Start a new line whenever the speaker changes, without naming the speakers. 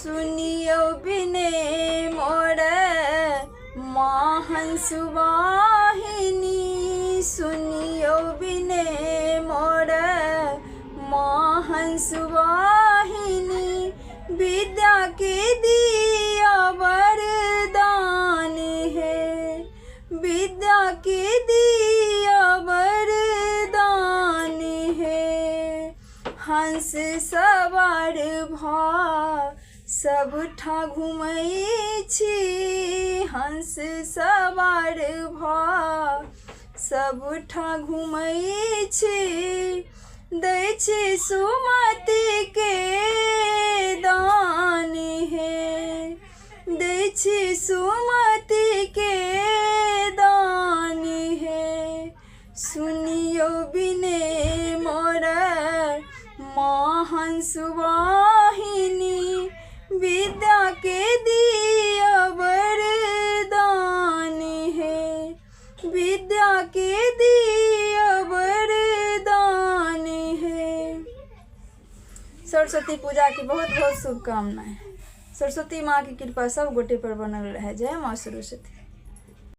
सुनियौ बिने मोर माँ हंसवाहिनी सुनियौ बिने मोर माँ हंसवाहिनी विद्या के दिया वरदान है विद्या के दिया वरदान है हंस सवार भऽ सबठाँ घुमै छी हंस सवार भऽ सबठाँ घुमै छी दै छी सुमतिके दान हे दै छी सुमतिके दान हे सुनियौ बिने मोर माँ हंसवाहिनी विद्या के दिया वरदान हे विद्या के दिया वरदान हे। सरस्वती पूजा के बहुत बहुत शुभकामनाएं। सरस्वती माँ के कृपा सब गोटे पर बनल रहे। जय माँ सरस्वती।